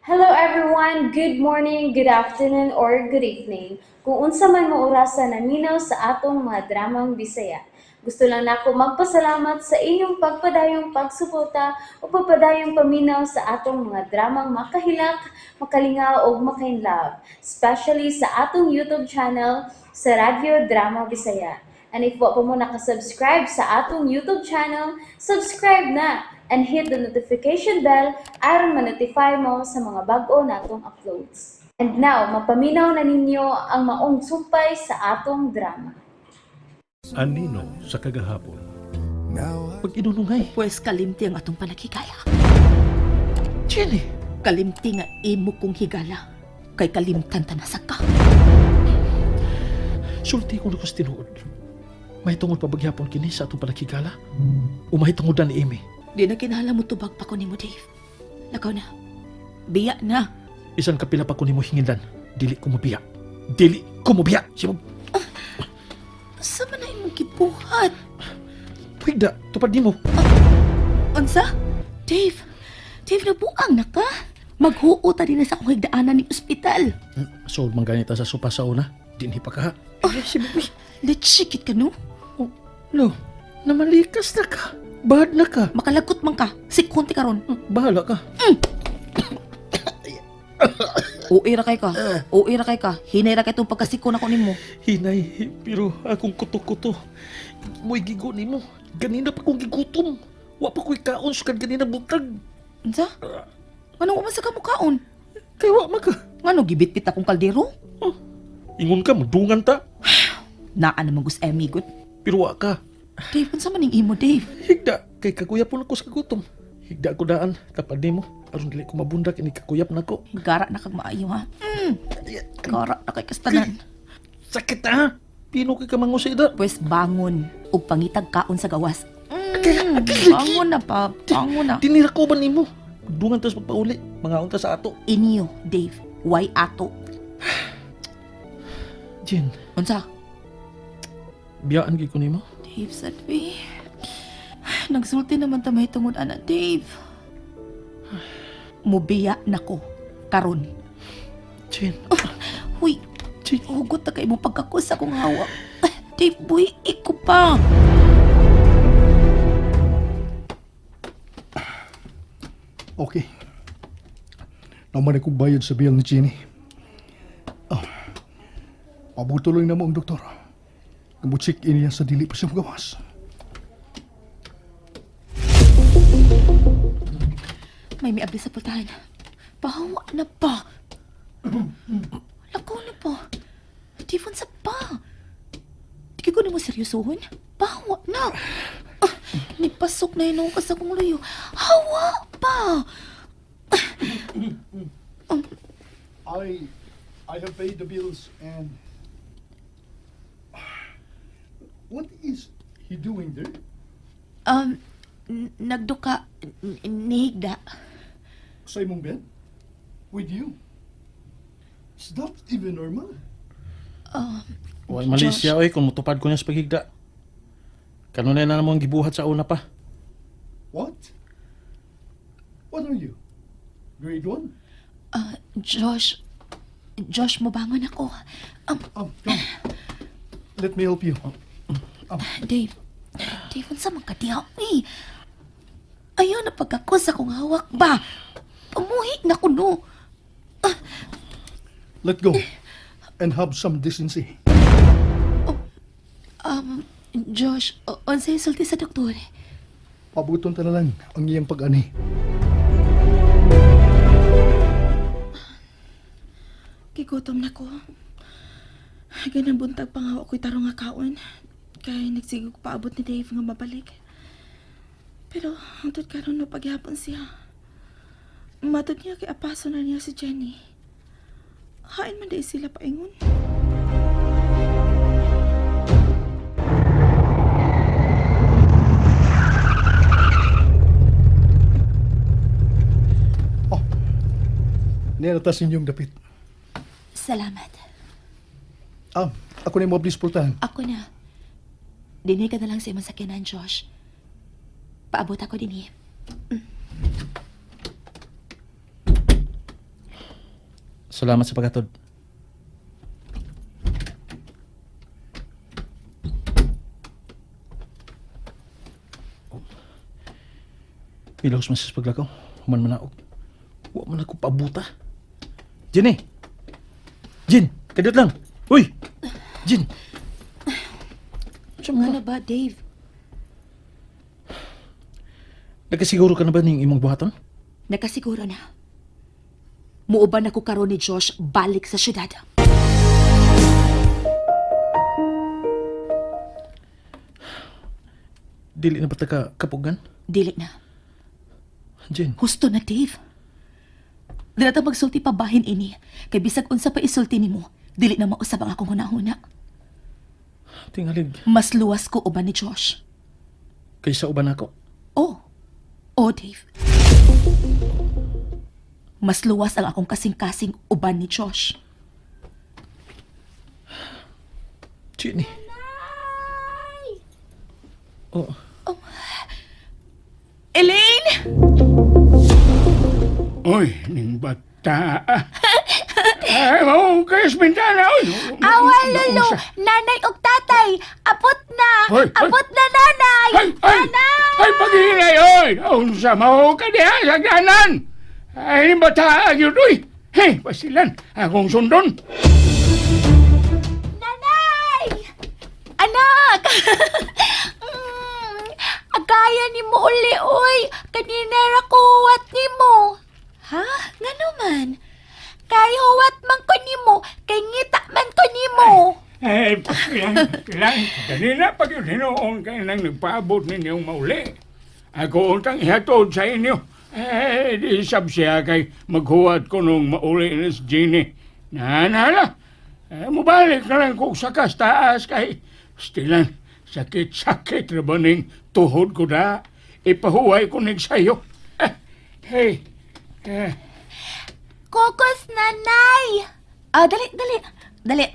Hello everyone! Good morning, good afternoon, or good evening. Kung unsa man mo orasa naminaw sa atong mga dramang Bisaya. Gusto lang nako magpasalamat sa inyong pagpadayong pagsuporta o pagpadayong paminaw sa atong mga dramang makahilak, makalingaw ug makainlove, especially sa atong YouTube channel sa Radyo Drama Bisaya. And if wa pa mo nakasubscribe sa atong YouTube channel, subscribe na and hit the notification bell aron ma-notify mo sa mga bag-o natong uploads. And now, mapaminaw na ninyo ang maong sumpay sa atong drama. Anino sa kagahapon. Pag inunungay. Pwes kalimti ang atong panaghigala. Jenny! Kalimti nga imo kong higala. Kay kalimtan ta na sa ka. Sulti ko na kus tinuod. May tungod pa bagyapon kini sa atong panaghigala? O may tungodan ni Amy? Di na kinahanglan mo tubag pa ko nimo, Dave. Lakaw na. Biya na. Isan kapila pa ko nimo hingindan. Dili ko mobiya. Dili ko mobiya. Sibog, Sa man na imong gibuhat? pwigda, tupad nimo. Unsa? Dave! Dave, nabuang na ka? Maghuo ta din na sa akong higdaanan ni ospital. So, mangganita sa sopa sa una. Dinhi pa ka. Oh, sibog, Letsikit ka no? Oh, no, namalikas na ka. Bad na ka. Makalagot man ka. Sikunti karon. Bahala ka. Uwi ra kay ka. Uwi ra kay ka. Hinay ra kay itong pagkasiko na ko nimo. Hinay, pero akong kuto-kuto. Mo'y gigo nimo. Ganina pa kong gigutom. Wa pa ko'y kaon sukad ganina buntag. Unsa? Anong uman sa kamukaon? Kay wa man ka. Ngano gibitbit akong kaldero? Ingon ka, magdungan ta. Naa naman gus Emmy gud. Pero wa ka. Dave, unsa man ning imo, Dave? Higda, kay kakuyap po ko sa kagutom. Higda ko daan, tapad nimo. Aron dili ko mabundak, ini kakuyap na ko. Gara na kag maayo ha. Gara na kay kastanan. Sakit ha! Pino kay kamango sa ida. Pwes bangon ug pangitag kaon sa gawas. Bangon na pa, bangon na. Tinira ko ba nimo? Dungan tas pagpauli, mga unta sa ato. Inyo, Dave. Why ato? Jen, Unsa? biyaan gid ko nimo. Dave, sad be. Nagsulti naman ta may tungod ana, Dave. Mubiya nako karon. Jen, Huy, Jen. hugot na kay mo pagkakus akong hawak. Dave, buhi ko pa. Okay. Naman ako bayad sa bill ni Jenny. Oh. Pabutuloy na mo ang doktor. Kamutsik in niya sa dili pa siya magawas. May miabli sa pultahan. Pahawa na pa. Lakaw na pa. Tifon sa pa. Di ko na mo seryosohon. Pahawa na. Ah, nipasok na yun sa akong luyo. Hawa pa. I have paid the bills and what is he doing there? Nagduka, nihigda. Sa imong bed? With you? Is that even normal? Wa Malaysia oy kung mutupad ko niya sa paghigda. Kanunay na namo ang gibuhat sa una pa. What? What are you? Grade 1? Ah, Josh, Josh, mobangon ako. Come. Let me help you. Dave, Dave, unsa man ka diha, uy? Ayaw na pagkakos akong hawak ba? Pamuhi na ko, no. Let go and have some decency. Josh, unsay sulti sa doktor? Pabuton ta na lang ang iyang pag-ani. Gigutom na ko. Ganang buntag pa nga ako'y tarong nga kaon. Kay nagsigog paabot ni Dave nga mabalik. Pero hangtod karon no pagyapon siya. Matod niya kay apaso na niya si Jenny. Hain man dai sila paingon. Oh, niratas inyong dapit. Salamat. Ah, ako na yung mabilis pultahan. Ako na. Dinhi ka na lang sa imong sakyanan, Josh. Paabot ako dinhi. Salamat sa paghatod. Pilos man sa paglakaw. Human man ako. Wa man ako pabuta. Jenny! Jin! Kadiyot lang! Uy! Jin! Nga na ba, Dave? Nagkasiguro ka na ba ning imong buhaton? Nakasiguro na. Muuban ako karon ni Josh balik sa syudad. Dili na ba ta ka kapugan? Dili na. Jin, Husto na, Dave. Dili ta magsulti pa bahin ini. Kay bisag unsa pa isulti nimo, dili na mausab ang akong hunahuna. tingalig. Mas luwas ko uban ni Josh. Kaysa uban ako. Oh. Oh, Dave. Mas luwas ang akong kasing-kasing uban ni Josh. Jenny. Oh, Elaine! Uy, ning bata. Ay, mau kayo sa bintana. Uy, Awa, lolo! Nanay og tatay! Abot na! Hoy, hoy. Abot na, nanay! Ay, ay, ay, paghinay, oy. Unsa, mau ka diha sa ganan. Ay, ning bata, yun, uy. Hey, basilan, akong sundon. Nanay! Anak! Agaya ni mo uli, oy! Kanina ra ko huwat ni mo. Ha? Nga naman. Kay huwat man ko nimo, kay ngita man ko nimo. Ay, pasilan, pasilan. Kanina pag yun hinuon kayo nang nagpaabot ninyong mauli. Ako untang ihatod sa inyo. Eh, di sab siya kay maghuwat ko nung mauli ni si Jeannie. Nanala, eh, mubalik na lang ko sa taas kay stilan, sakit-sakit na ba ning tuhod ko da. Ipahuway ko ning sayo. Eh, hey, eh, Kokos, nanay! Ah, dali, dali. Dali.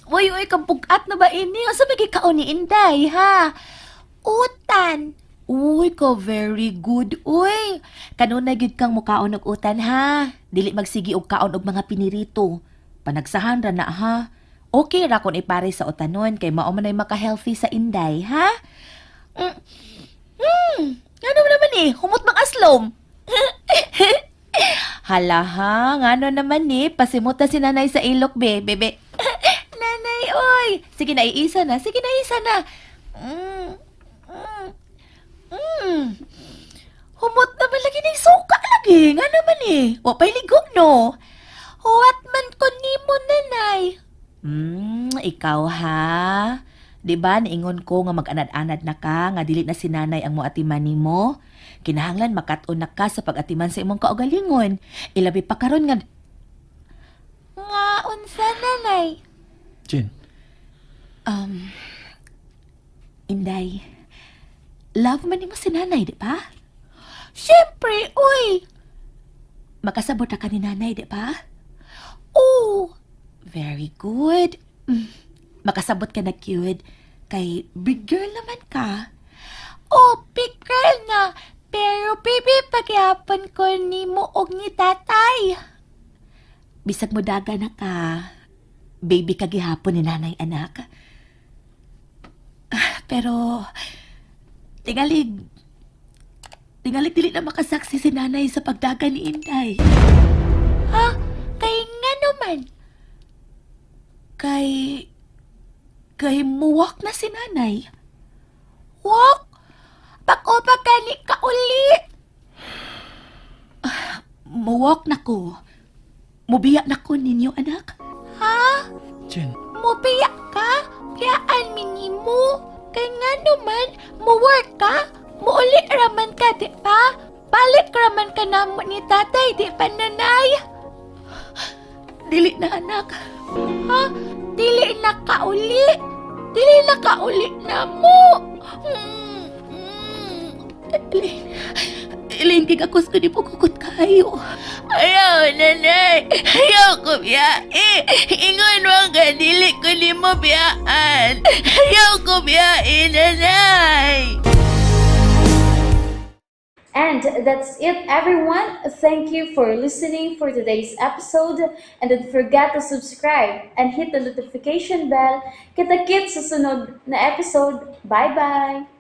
Uy, uy, kabugat na ba ini? Asa ba kaon ni Inday, ha? Utan! Uy, ko very good, uy. Kanunay gyud kang mukaon og utan, ha? Dili magsigi og kaon og mga pinirito. Panagsahan ra na, ha? Okay ra kon ipare sa utanon kay mao man ay maka-healthy sa Inday, ha? Mm. Mm. Ano naman eh, humot mang aslom. Hala ha, ngano naman ni, pasimot na si nanay sa ilok, be, bebe. Nanay, oy! Sige na, iisa na. Sige na, iisa na. Mm. Mm. Mm. Humot naman lagi ng suka lagi. Nga naman eh. Wa pa'y ligo, no? Huwat man ko nimo, nanay. Ikaw ha? Di ba niingon ko nga mag-anad-anad na ka, nga dili na si nanay ang moatiman nimo? Kinahanglan makat-on na ka sa pag-atiman sa imong kaugalingon. Ilabi pa karon nga Nga unsa, nanay? Jin. Um, Inday, love man nimo si nanay, di ba? Siyempre, uy! Makasabot na ka ni nanay, di ba? Oo! Very good. Makasabot ka na cute. Kay big girl naman ka. Oh, big girl na! Pero baby, paghihapon ko nimo og ni tatay. Bisag mo daga na ka. Baby ka gihapon ni nanay anak. Ah, pero tingalig tingalig dili na makasaksi si nanay sa pagdaga ni Inday. Ha? Kay nga naman. Kay kay muwak na si nanay. Walk? Bako pa gani ka uli. Muwak na ko. Mubiya na ko ninyo anak. Ha? Jin. Mubiya ka? Biyaan mi nimo. Kay nga naman, muwork ka? Muuli raman ka, di ba? Balik raman ka namo ni tatay, di ba nanay? Dili na anak. Ha? Dili na ka uli. Dili na ka uli na mo. Elaine, Elaine, gigakos ko di po kukot kayo. Ayaw, nanay. Ayaw ko biyae. Ingon mo ka, dili ko nimo biyaan. Ayaw ko biyae, nanay. And that's it, everyone. Thank you for listening for today's episode. And don't forget to subscribe and hit the notification bell. Kita-kits sa sunod na episode. Bye-bye!